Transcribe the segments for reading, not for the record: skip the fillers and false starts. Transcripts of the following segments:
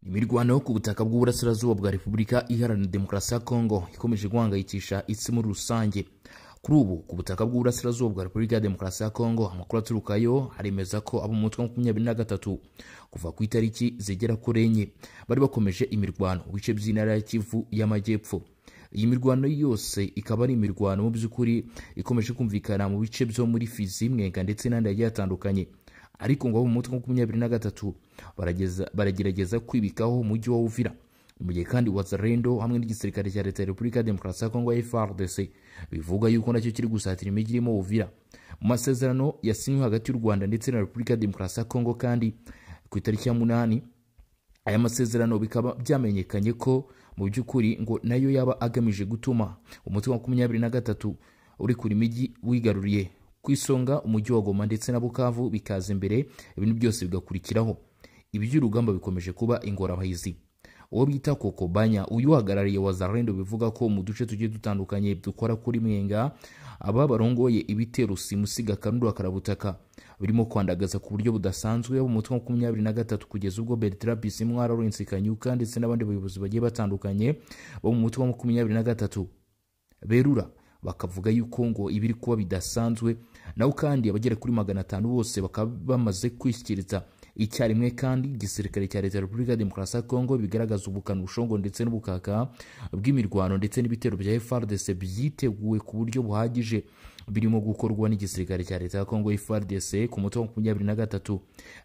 Imirwano ku butaka bw'uburasirazuba bwa Repubulika Iharanira Demokarasi ya Kongo ikomeje guhangayikisha isi muri rusange. Kuri ubu ku butaka bw'uburasirazuba bwa Repubulika ya Demokarasi ya Kongo, amakuru aturukayo aremeza ko abo mu mutwe wa 23 kuva ku itariki zigera kuri 4 bari bakomeje imirwano mu bice by'intara ya Kivu y'Amajyepfo. Iyi mirwano yose ikaba ari imirwano mu by'ukuri ikomeje kumvikana mu bice byo muri Fizi, Mwenga ndetse n'andi agiye atandukanye. Ariko ngo abo mu mutwe wa 23 baragerageza kwibikaho umujyi wa Uvira. Mu gihe kandi Wazalendo hamwe n'igisirikare cya Leta ya Repubulika ya Demokarasi ya Kongo FARDC bivuga yuko nacyo kiri gusatira imijyi irimo Uvira. Mu masezerano yasinywe hagati y'u Rwanda ndetse na Repubulika ya Demokarasi ya Kongo kandi ku itariki ya 8, aya masezerano bikaba byamenyekanye ko mu by'ukuri ngo nayo yaba agamije gutuma umutwe wa 23 uri kuri imijyi wigaruriye ku isonga umujyi wa Goma ndetse na Bukavu bikaza imbere, ibintu byose bigakurikiraho. Iby'urugamba bikomeje kuba ingorabahizi. Uwo bita Kokobanya uyu uhagarariye Wazalendo bivuga ko mu duce tugiye dutandukanye dukora kuri Mwenga aba barongoye ibitero simusiga Karundura Karabutaka birimo kwandagaza ku buryo budasanzwe mu mutwe wa 23 kugeza ubwo Bertrand Bisimwa, Lawrence Kanyuka ndetse n'abandi bayobozi bagiye batandukanye bo mu mutwe wa 23 berura bakavuga yuko ngo ibiri kuba bidasanzwe. Naho kandi abagera kuri 500 bose bakaba bamaze kwishyikiriza icyarimwe. Kandi igisirikare cya Leta ya Repubulika ya Demokarasi ya Kongo bigaragaza ubukana, ubushongo ndetse n'ubukaka bw'imirwano ndetse n'ibitero bya FARDC byiteguwe ku buryo buhagije birimo gukorwa n'igisirikare cya Leta ya Kongo FARDC ku mutwe wa 23.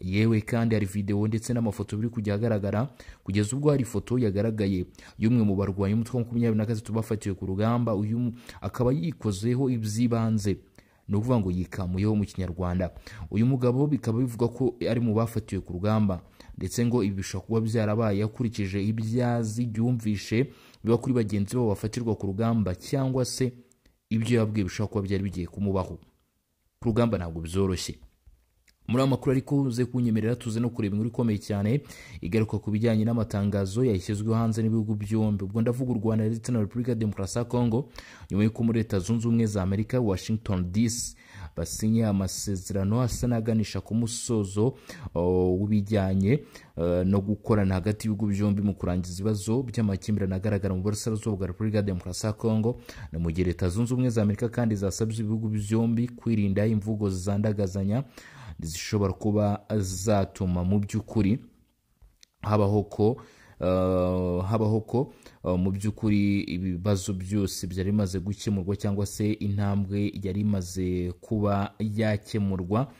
Yewe kandi hari video ndetse n'amafoto biri kujya agaragara kugeza ubwo hari ifoto yagaragaye y'umwe mu barwanyi umutwe wa 23 bafatiwe ku rugamba, uyu akaba yikozeho ibyibanze, ni ukuvuga ngo yikamuyeho mu Kinyarwanda. Uyu mugabo bikaba bivuga ko ari mu bafatiwe ku rugamba, ndetse ngo ibi bishobora kuba byarabaye akurikije ibyazi byumvishe biba kuri bagenzi babo bafatirwa ku rugamba, cyangwa se ibyo yabwiye bishobora kuba byari bigiye kumubaho ku rugamba. Ntabwo byoroshye. Muri aya makuru ariko uze kunyemerera tuze no kureba inkuru ikomeye cyane igaruka ku bijyanye n'amatangazo yashyizwe hanze n'ibihugu byombi. Ubwo ndavuga u Rwanda ndetse na Repubulika ya Demokarasi ya Kongo, nyuma y'uko muri Leta Zunze Ubumwe za Amerika Washington DC basinye amasezerano asa n'aganisha ku musozo w'ibijyanye no gukorana hagati y'ibihugu byombi mu kurangiza ibibazo by'amakimbirane agaragara mu burasirazuba bwa Repubulika ya Demokarasi ya Kongo. Ni mu gihe Leta Zunze Ubumwe za Amerika kandi zasabye ibihugu byombi kwirinda imvugo zandagazanya zishobora kuba zatuma mu by'ukuri habaho ko mu by'ukuri ibibazo byose byari bimaze gukemurwa cyangwa se intambwe yari imaze kuba yakemurwa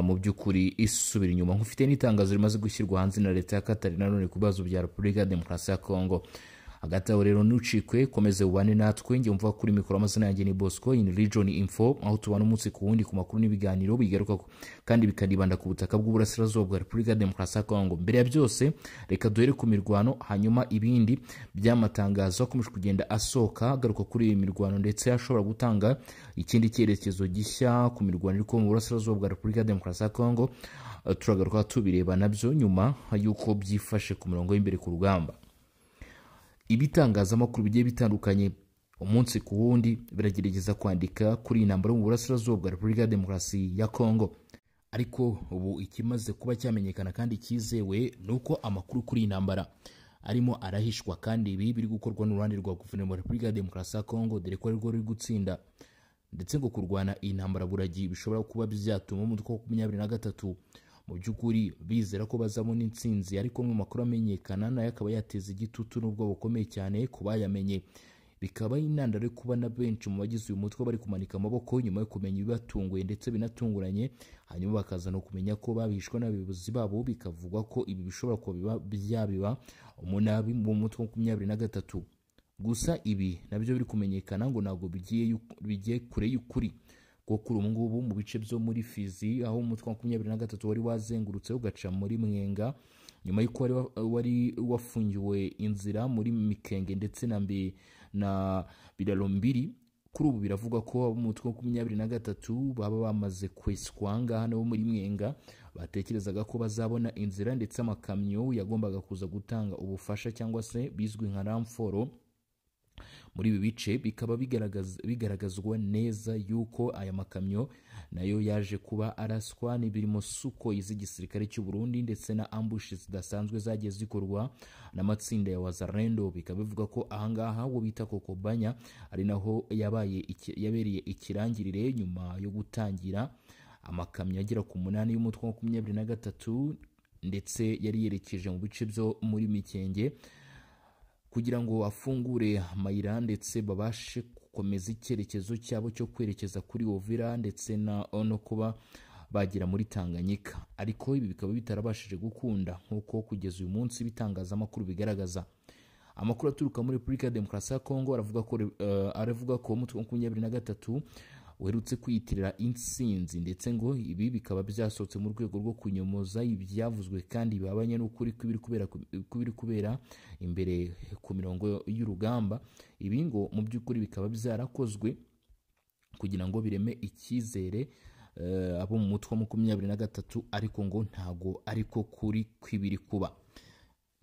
mu by'ukuri isubira inyuma. Nkufite n'itangazo rimaze gushyirwa hanze na Leta ya Qatar nanone ku bibazo bya Repubulika ya Demokarasi ya Kongo. Hagati aho rero ntucikwe, komeze ubane natwe. Njye mvuga kuri mikoro, amazina yanjye ni Bosco in Region Info, aho tubana umunsi ku wundi ku makuru n'ibiganiro bigaruka kandi bikanibanda ku butaka bw'uburasirazuba bwa Repubulika ya Demokarasi ya Kongo. Mbere ya byose reka duhere ku mirwano, hanyuma ibindi by'amatangazo akomeje kugenda asohoka agaruka kuri iyi mirwano ndetse ashobora gutanga ikindi cyerekezo gishya ku mirwano iri mu burasirazuba bwa Repubulika ya Demokarasi ya Kongo. Turagaruka tubireba nabyo nyuma y'uko byifashe ku mirongo y'imbere ku rugamba. Ibitangazamakuru bigiye bitandukanye umunsi ku wundi biragerageza kwandika kuri iyi ntambara mu burasirazuba bwa Repubulika ya Demokarasi ya Kongo. Ariko ubu ikimaze kuba cyamenyekana kandi cyizewe ni uko amakuru kuri iyi ntambara arimo arahishwa, kandi ibi biri gukorwa n'uruhande rwa guverinoma ya Repubulika ya Demokarasi ya Kongo, dore ko arirwo ruri gutsinda. Ndetse ngo kurwana iyi ntambara buragi bishobora kuba byatuma umutwe wa 23 mu by'ukuri bizera ko bazabona intsinzi, ariko mu makuru amenyekana nayo akaba yateza igitutu n'ubwo bukomeye cyane ku bayamenye. Bikaba intandaro yo kuba na benshi mu bagize uyu mutwe bari kumanika amaboko nyuma yo kumenya ibibatunguye ndetse binatunguranye, hanyuma bakaza no kumenya ko babishwe n'abayobozi babo. Bikavugwa ko ibi bishobora kuba byabiba umunabi mu mutwe wa 23. Gusa ibi nabyo biri kumenyekana ngo ntabwo bigiye kure y'ukuri, kuko kuri ubu ngubu mu bice byo muri Fizi aho umutwe wa 23 wari wazengurutse ugaca muri Mwenga nyuma y'uko wari wafungiwe inzira muri Mikenge ndetse na Biraro Mbiri, kuri ubu biravugwa ko umutwe wa 23 baba bamaze kweswa ngaha no muri Mwenga. Batekerezaga ko bazabona inzira ndetse amakamyo yagombaga kuza gutanga ubufasha cyangwa se bizwi nka ramforo Muri ibi bice bikaba bigaragazwa neza yuko aya makamyo nayo yaje kuba araswa n'ibirimo Sukhoi z'igisirikare cy'u Burundi ndetse na ambush zidasanzwe zagiye zikorwa n'amatsinda ya Wazalendo. Bikaba bivuga ko ahangaha wo bita Kokobanya ari naho yabereye ikirangirire nyuma yo gutangira amakamyo agera ku 8 y'umutwe wa 23 ndetse yari yerekeje mu bice byo muri Mikenge kugira ngo afungure amayira ndetse babashe gukomeza icyerekezo cyabo cyo kwerekeza kuri Uvira ndetse no kuba bagera muri Tanganyika. Ariko ibi bikaba bitarabashije gukunda nk'uko kugeza uyu munsi ibitangazamakuru bigaragaza. Amakuru aturuka muri Repubulika ya Demokarasi ya Kongo aravuga ko umutwe wa 23 uherutse kwiyitirira intsinzi, ndetse ngo ibi bikaba byasohotse mu rwego rwo kunyomoza ibyavuzwe kandi bihabanye n'ukuri kw'ibiri kubera imbere ku mirongo y'urugamba. Ibi ngo mu by'ukuri bikaba byarakozwe kugira ngo bireme icyizere abo mu mutwe wa 23, ariko ngo ntago ariko kuri kw'ibiri kuba.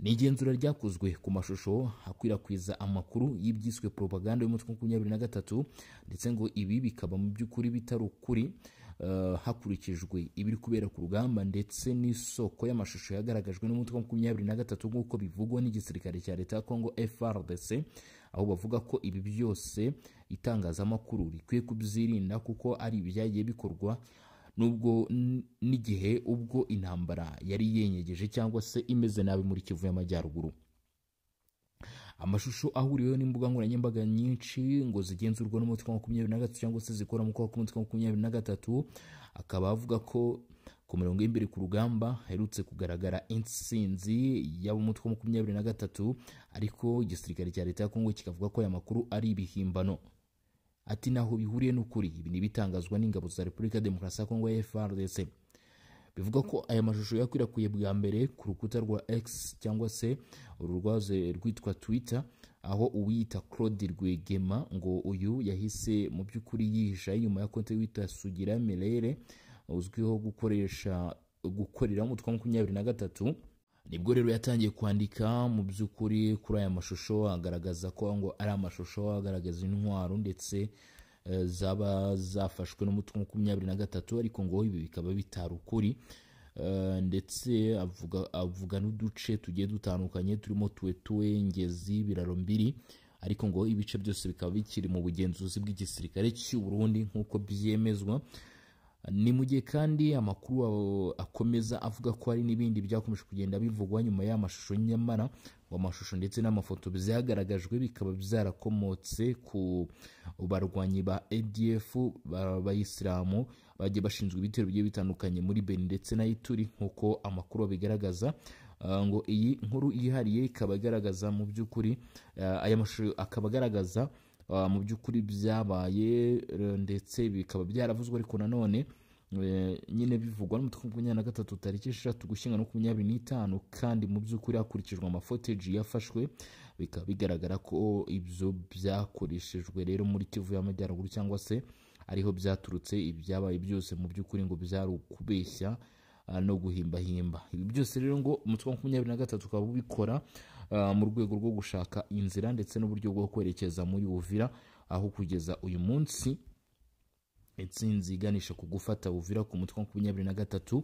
Ni igenzura ryakozwe ku mashusho akwirakwiza amakuru y'ibyiswe propaganda y'umutwe wa 23, ndetse ngo ibi bikaba mu by'ukuri bitari ukuri hakurikijwe ibiri kubera ku rugamba ndetse n'isoko y'amashusho yagaragajwe n'umutwe wa 23 nk'uko bivugwa n'igisirikare cya leta ya Kongo FARDC, aho bavuga ko ibi byose itangazamakuru rikwiye kubyirinda kuko ari ibyagiye bikorwa nubwo n'igihe ubwo intambara yari yenyegeje cyangwa se imeze nabi muri Kivu y'Amajyaruguru. Amashusho ahuriweho n'imbuga nkoranyambaga nyinshi ngo zigenzurwa n'umutwe wa 23 cyangwa se zikora mu kwaha k'umutwe wa 23, akaba avuga ko ku mirongo y'imbere ku rugamba haherutse kugaragara intsinzi y'umutwe wa 23, ariko igisirikare cya leta ya Kongo kikavuga ko aya makuru ari ibihimbano. Ati naho bihuriye n'ukuri. Ibi ni bitangazwa n'ingabo za Repubulika ya Demokarasi ya Kongo FARDC. Bivuga ko aya mashusho yakwirakwiye bwa mbere ku rukuta rwa X cyangwa se uru rwaze rwitwa Twitter, aho uwiyita Claude Rwegema ngo uyu yahise mu by'ukuri yihisha inyuma ya konti wita Sugira Melere uzwiho gukorera umutwe wa 23. Nibwo rero yatangiye kwandika mu by'ukuri kuri aya mashusho, agaragaza ko ngo ari amashusho agaragaza intwaro ndetse zaba zafashwe n'umutwe wa 23, ariko ngo ibi bikaba bitari ukuri. Ndetse avuga n'uduce tugiye dutandukanye turimo Tuwetwe, Ngezi, Biraro Mbiri, ariko ngo ibice byose bikaba bikiri mu bugenzuzi bw'igisirikare cy'u Burundi nk'uko byemezwa. Ni mu gihe kandi amakuru akomeza avuga ko hari n'ibindi byakomeje kugenda bivugwa nyuma y'amashusho, nyamara ngo amashusho ndetse n'amafoto byagaragajwe bikaba byarakomotse ku barwanyi ba ADF b'abayisilamu bagiye bashinzwe ibitero bigiye bitandukanye muri Beni ndetse na Ituri nk'uko amakuru abigaragaza. Ngo iyi nkuru yihariye ikaba igaragaza mu by'ukuri aya mashusho akaba agaragaza mu by'ukuri byabaye ndetse bikaba byaravuzwe, ariko nanone nyine bivugwa n'umutwe wa 23 tariki 6 Ugushyingo 2025, kandi mu by'ukuri hakurikijwe amafoteji yafashwe bikaba bigaragara ko ibyo byakoreshejwe rero muri Kivu y'Amajyaruguru cyangwa se ariho byaturutse. Ibyabaye byose mu by'ukuri ngo byari ukubeshya no guhimbahimba. Ibi byose rero ngo umutwe wa 23 ukaba ubikora mu rwego rwo gushaka inzira ndetse n'uburyo bwo kwerekeza muri Uvira, aho kugeza uyu munsi intsinzi iganisha ku gufata Uvira ku mutwe wa 23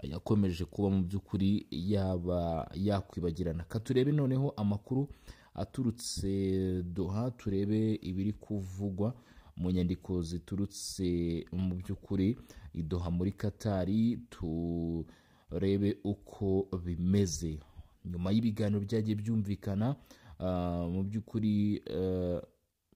yakomeje kuba mu by'ukuri yaba yakwibagirana. Katurebe noneho amakuru aturutse Doha, turebe ibiri kuvugwa mu nyandiko ziturutse mu by'ukuri i Doha muri Katari, turebe uko bimeze nyuma y'ibiganiro byagiye byumvikana mu by'ukuri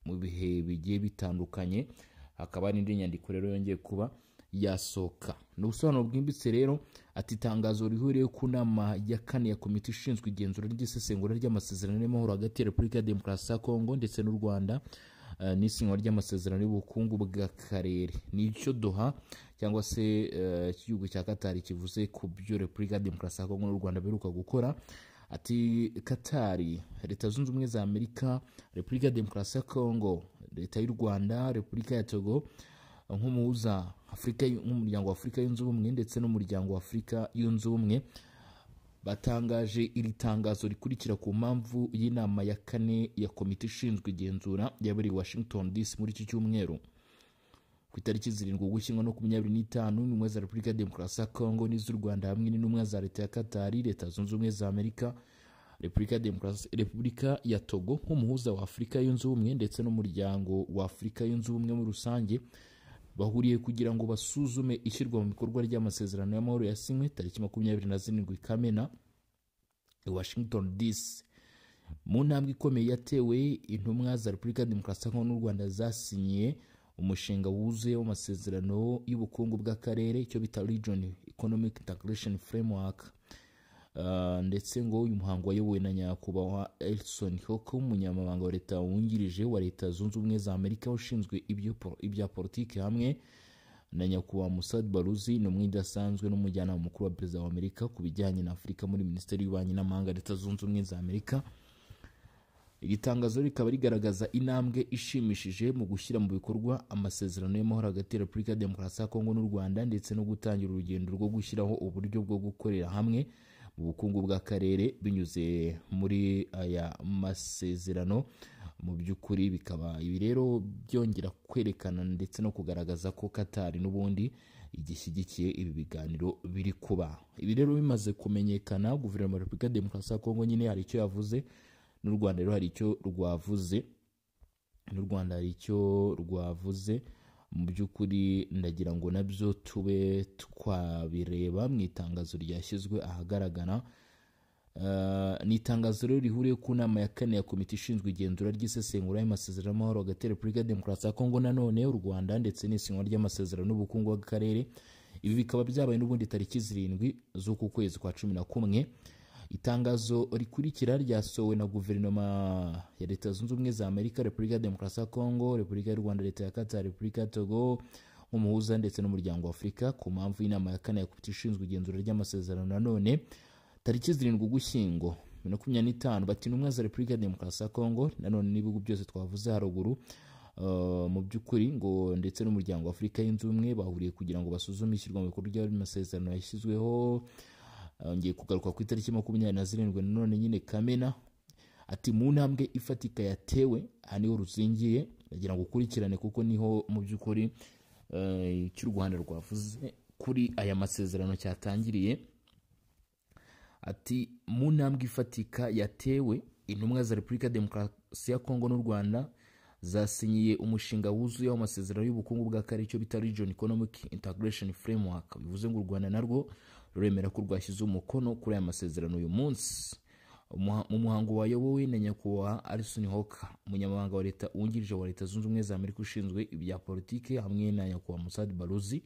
mu bihe bigiye bitandukanye. Hakaba n'indi nyandiko rero yongeye kuba yasohoka. Ni ubusobanuro bwimbitse rero. Ati itangazo rihuriye ku nama ya kane ya komite ishinzwe igenzura ry'isesengura ry'amasezerano y'amahoro hagati ya Repubulika ya Demokarasi ya Kongo ndetse n'u Rwanda n'isinywa ry'amasezerano y'ubukungu bw'akarere. Nicyo Doha cyangwa se igihugu cya Katari kivuze ku byo Repubulika ya Demokarasi ya Kongo n'u Rwanda biheruka gukora. Ati Katari, Leta Zunze Ubumwe za Amerika, Repubulika ya Demokarasi ya Kongo, Leta y'u Rwanda, Repubulika ya Togo nk'umuhuza Afurika, nk'umuryango wa Afurika yunze ubumwe ndetse n'umuryango wa Afurika yunze ubumwe Batangaje iri tangazo rikurikira ku mpamvu y'inama ya kane ya komite ishinzwe igenzura yabereye i Washington DC muri iki cyumweru. Ku itariki 7 Ugushyingo 25, intumwa za Repubulika ya Demokarasi ya Kongo n'iz'u Rwanda hamwe n'intumwa za Leta ya Katari, Leta Zunze Ubumwe za Amerika, Repubulika ya Togo nk'umuhuza wa Afurika Yunze Ubumwe ndetse n'Umuryango wa Afurika Yunze Ubumwe muri rusange bahuriye kugira ngo basuzume ishyirwa mu bikorwa ry'amasezerano y'amahoro yasinywe tariki 27 Kamena i Washington DC. Mu ntambwe ikomeye yatewe, intumwa za Repubulika ya Demokarasi ya Kongo n'u Rwanda zasinyiye umushinga wuzuye w'amasezerano y'ubukungu bw'akarere, icyo bita Region Economic Integration Framework. Ndetse ngo uyu muhango wayobowe na Nyakubahwa Elson Hoko, umunyamabanga wa leta wungirije wa Leta Zunze Ubumwe za Amerika ushinzwe ibya politiki, hamwe na Nyakubahwa Musad Baruzi, ni umwe idasanzwe n'umujyanama mukuru wa Perezida wa Amerika ku bijyanye na Afurika muri Minisiteri y'Ububanyi n'Amahanga Leta Zunze Ubumwe za Amerika. Iri tangazo rikaba rigaragaza intambwe ishimishije mu gushyira mu bikorwa amasezerano y'amahoro hagati ya Repubulika ya Demokarasi ya Kongo n'u Rwanda, ndetse no gutangira urugendo rwo gushyiraho uburyo bwo gukorera hamwe mu bukungu bw'akarere binyuze muri aya masezerano. Mu by'ukuri bikaba ibi rero byongera kwerekana ndetse no kugaragaza ko Katari n'ubundi igishyigikiye ibi biganiro biri kuba. Ibi rero bimaze kumenyekana, Guverinoma ya Repubulika ya Demokarasi ya Kongo nyine hari icyo yavuze, n'u Rwanda rero hari icyo rwavuze, n'u Rwanda hari icyo rwavuze. Mu by'ukuri ndagira ngo nabyo tube twabireba mu itangazo ryashyizwe ahagaragara. Ni itangazo rero rihuriye ku nama ya kane ya komite ishinzwe igenzura ry'isesengura y'amasezerano y'amahoro hagati ya Repubulika ya Demokarasi ya Kongo nanone u Rwanda, ndetse n'isinywa ry'amasezerano n'ubukungu bw'akarere. Ibi bikaba byabaye n'ubundi tariki 7 z'uku kwezi kwa 11. Itangazo rikurikira ryasohowe na Guverinoma ya Leta Zunze Ubumwe za Amerika, Repubulika ya Demokarasi ya Kongo, Repubulika y'u Rwanda, Leta ya Qatar, Repubulika ya Togo nk'umuhuza ndetse n'Umuryango wa Afurika ku mpamvu y'inama ya kane ya komite ishinzwe igenzura ry'amasezerano nanone tariki 7 Ugushyingo 2025. Bati intumwa za Repubulika ya Demokarasi ya Kongo nanone n'ibihugu byose twavuze haruguru, mu by'ukuri ngo ndetse n'Umuryango wa Afurika Yunze Ubumwe bahuriye kugira ngo basuzume ishyirwa mu bikorwa ry'amasezerano yashyizweho. Ngiye kugaruka ku itariki 27 nanone nyine Kamena. Ati mu ntambwe ifatika yatewe, aha niho ruzingiye, ndagira ngo ukurikirane kuko niho mu by'ukuri icyo u Rwanda rwavuze kuri aya masezerano cyatangiriye. Ati mu ntambwe ifatika yatewe, intumwa za Repubulika ya Demokarasi ya Kongo n'u Rwanda zasinyiye umushinga wuzuye w'amasezerano y'ubukungu bw'akarere, icyo bita Region Economic Integration Framework. Bivuze ngo u Rwanda narwo ruremera ko rwashyize umukono kuri aya masezerano uyu munsi. Mu muhango wayobowe na Nyakubahwa Alison Hoka, umunyamabanga wa leta wungirije wa Leta Zunze Ubumwe za Amerika ushinzwe ibya politiki, hamwe na Nyakubahwa Musad Baruzi,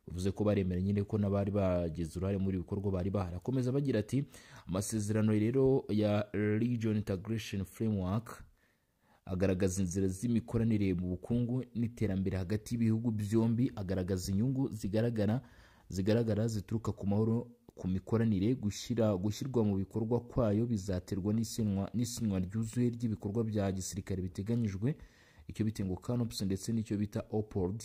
bivuze ko baremera nyine ko n'abari bagize uruhare muri ibikorwa bari bahari. Akomeza bagira ati amasezerano rero ya Region Integration Framework agaragaza inzira z'imikoranire mu bukungu n'iterambere hagati y'ibihugu byombi, agaragaza inyungu zigaragara zituruka ku mahoro, ku mikoranire. Gushyirwa mu bikorwa kwayo bizaterwa n'isinywa ryuzuye ry'ibikorwa bya gisirikare biteganyijwe, icyo bita ngo CANOPS ndetse n'icyo bita OPORD,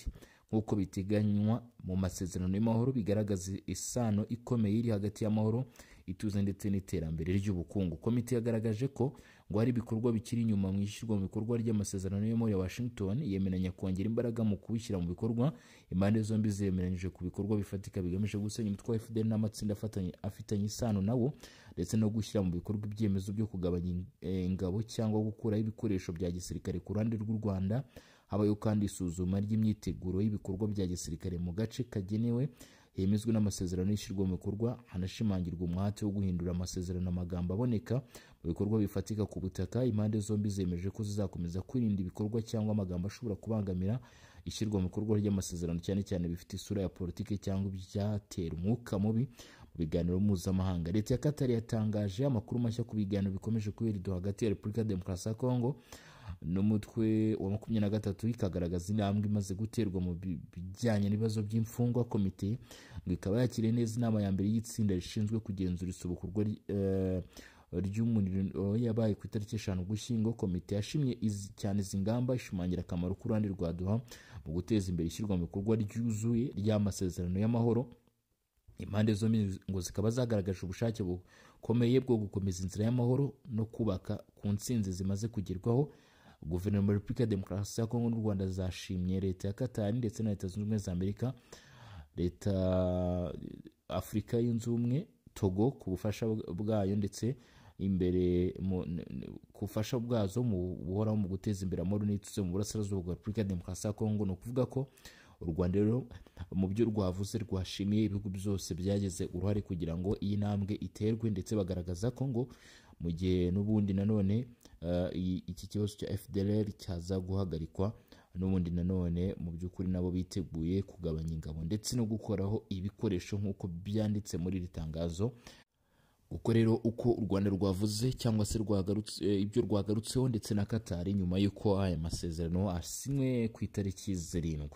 nk'uko biteganywa mu masezerano y'amahoro, bigaragaza isano ikomeye iri hagati y'amahoro, ituze ndetse n'iterambere ry'ubukungu. Komite yagaragaje ko ngo hari ibikorwa bikiri inyuma mu ishyirwa mu bikorwa ry'amasezerano y'amahoro ya Washington, yemeranya kongera imbaraga mu kubishyira mu bikorwa. Impande zombi zemeranyije ku bikorwa bifatika bigamije gusenya umutwe wa FDL n'amatsinda afitanye isano nawo, ndetse no gushyira mu bikorwa ibyemezo byo kugabanya ingabo cyangwa gukuraho ibikoresho bya gisirikare ku ruhande rw'u Rwanda. Habayeho kandi isuzuma ry'imyiteguro y'ibikorwa bya gisirikare mu gace kagenewe hemezwe n'amasezerano y'ishyirwa mu bikorwa, hanashimangirwa umuhate wo guhindura amasezerano amagambo aboneka mu bikorwa bifatika ku butaka. Impande zombi zemeje ko zizakomeza kwirinda ibikorwa cyangwa amagambo ashobora kubangamira ishyirwa mu bikorwa ry'amasezerano, cyane cyane bifite isura ya politiki cyangwa ibyatera umwuka mubi mu biganiro mpuzamahanga. Leta ya Qatar yatangaje amakuru mashya ku biganiro bikomeje kubera i Doha hagati ya Repubulika ya Demokarasi ya Kongo n'umutwe wa 23, ikagaragaza intambwe imaze guterwa mu bijyanye n'ibibazo by'imfungwa. Komite ngo ikaba yakiriye neza inama ya mbere y'itsinda rishinzwe kugenzura isubukurwa ry'umuriro yabaye ku itariki 5 Ugushyingo. Komite yashimye cyane izi ngamba, ishimangira akamaro k'uruhande rwa Doha mu guteza imbere ishyirwa mu bikorwa ryuzuye ry'amasezerano y'amahoro. Impande zombi ngo zikaba zagaragaje ubushake bukomeye bwo gukomeza inzira y'amahoro no kubaka ku ntsinzi zimaze kugerwaho. Guverinoma ya Repubulika ya Demokarasi ya Kongo n'u Rwanda zashimye leta ya Katari ndetse na Leta Zunze Ubumwe za Amerika, leta Afurika Yunze Ubumwe, Togo ku bufasha bwayo ndetse imbere ku bufasha bwazo mu buhoraho mu guteza imbere amahoro n'ituze mu burasirazuba bwa Repubulika ya Demokarasi ya Kongo. Ni ukuvuga ko u Rwanda rero mu byo rwavuze rwashimiye ibihugu byose byagize uruhare kugira ngo iyi ntambwe iterwe, ndetse bagaragaza ko ngo mu gihe n'ubundi nanone iki kibazo cya FDLR cyaza guhagarikwa, n'ubundi nanone mu by'ukuri nabo biteguye kugabanya ingabo ndetse no gukoraho ibikoresho nk'uko byanditse muri iri tangazo. Uko rero uko u Rwanda rwavuze cyangwa se rwagarutse ibyo rwagarutseho ndetse na Katari nyuma y'uko aya masezerano asinywe ku itariki 7.